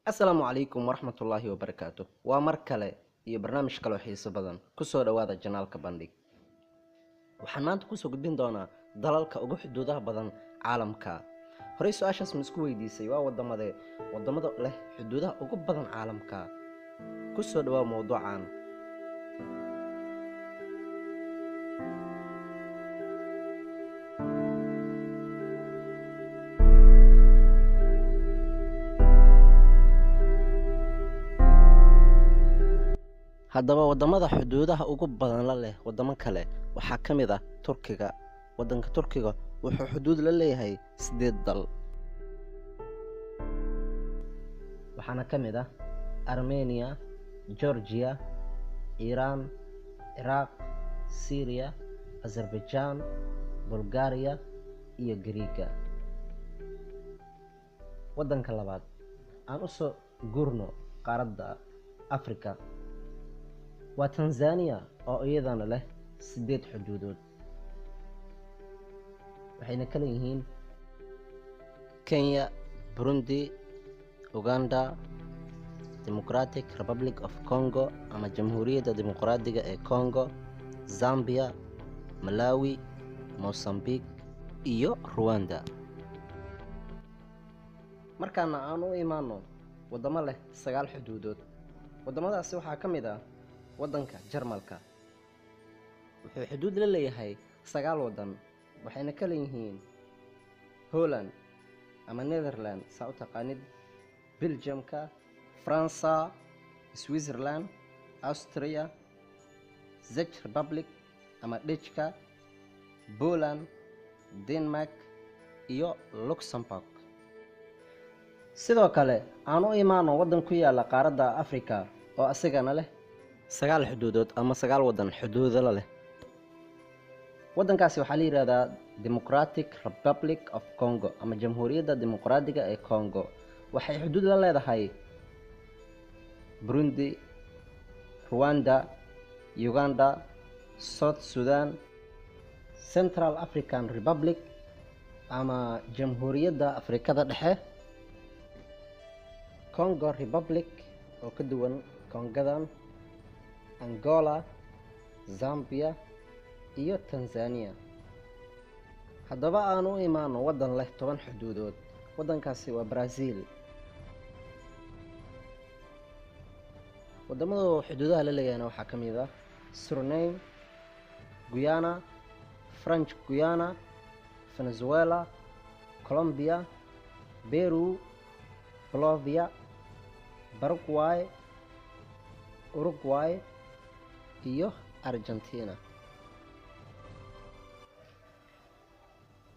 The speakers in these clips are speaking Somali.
Asalaamu calaykum waraxmatullaahi wabarakaatu. Waa mar kale iyo barnaamij kaloo xiiso badan. Kusoo dhowaada janaalka Bandhig. Waxaan maanta kusoo gudbin doonaa dalalka ugu xuduudaha badan caalamka. Horey su-aashaas ma isku weydiisay? Waa wadamadee wadamada leh xuduudaha ugu badan caalamka? Kusoo dhawaa mowduucan. Haddaba, wadamada xuduudaha ugu badan la leh wadamo kale waxaa ka mid ah Turkiga. Wadanka Turkiga wuxuu xuduud la leeyahay 8 dal, waxaana ka mid ah Armenia, Georgia, Iiraan, Ciraaq, Syriya, Azerbaijan, Bulgaria iyo Gariiga. Wadanka labaad aan usoo guurno qaaradda Africa waa Tanzania, oo iyadana leh 8 xuduudood, waxayna kala yihiin Kenya, Burundi, Uganda, Democratic Republic of Congo ama Jamhuuriyadda Dimuqraadiga ee Congo, Zambia, Malawi, Mozambique iyo Ruwanda. Markaana aan u imaano waddamo leh 9 xuduudood. Waddamadaasi waxaa ka mid ah waddanka Jarmalka. Wuxuu xuduud la leeyahay 9 waddan, waxayna kala yihiin Holland ama Netherland saa u taqaanid, Belgiumka, Faransa, Switzerland, Austria, Czech Republic ama Dutchka, Poland, Denmark iyo Luxembourg. Sidoo kale aan u imaano waddan ku yaala qaaradda Africa oo asigana leh 9 xuduudood ama 9 waddan xuduudo la leh. Waddankaasi waxaa la yidhahdaa Democratic Republic of Congo ama Jamhuuriyadda Dimuqraadiga ee Congo. Waxay xuduud la leedahay Burundi, Ruwanda, Uganda, South Sudan, Central African Republic ama Jamhuuriyadda Afrikada Dhexe, Congo Republic oo ka duwan Kongadan, Angola, Zambia iyo Tanzania. Haddaba aan u imaano waddan leh 10 xuduudood. Waddankaasi waa Brazil. Waddamada xuduudaha la leeyahayna waxaa ka mid ah Suriname, Guyana, French Guiana, Venezuela, Colombia, Peru, Bolivia, Paraguay, Uruguay iyo Argentina.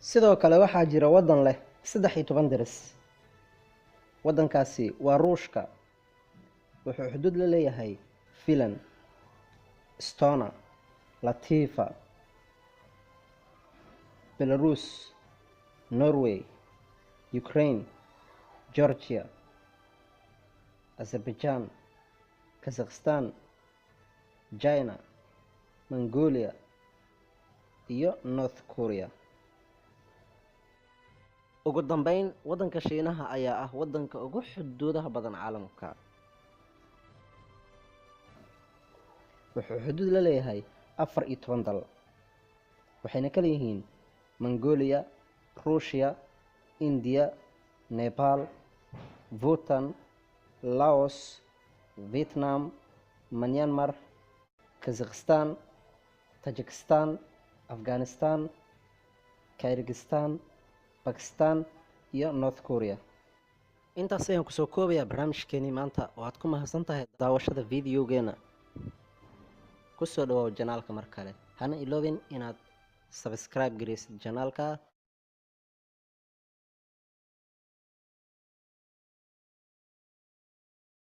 Sidoo kale waxaa jira waddan leh 13 deris. Waddankaasi waa Ruushka. Wuxuu xuduud la leeyahay Finland, Estonia, Latvia, Belarus, Norway, Ukraine, Georgia, Azerbaijan, Kazakhstan, China, Mongolia iyo North Korea. Ugu dambeyn, waddanka Shiinaha ayaa ah waddanka ugu xuduudaha badan caalamka. Wuxuu xuduud la leeyahay 14 dal, waxayna kala yihiin Mongolia, Ruushia, India, Nepal, Bhutan, Laos, Vietnam, Myanmar, Kazakhstan, Tajikistan, Afghanistan, Kyrgyzstan, Bakistan iyo North Korea. Intaas ayaan kusoo koobayaa barnaamijkeenii maanta, oo aad ku mahadsan tahay daawashada videogeena. Kusoo dhawaaw janaalka mar kale, hana iloobin inaad subscribe gareysid janaalka.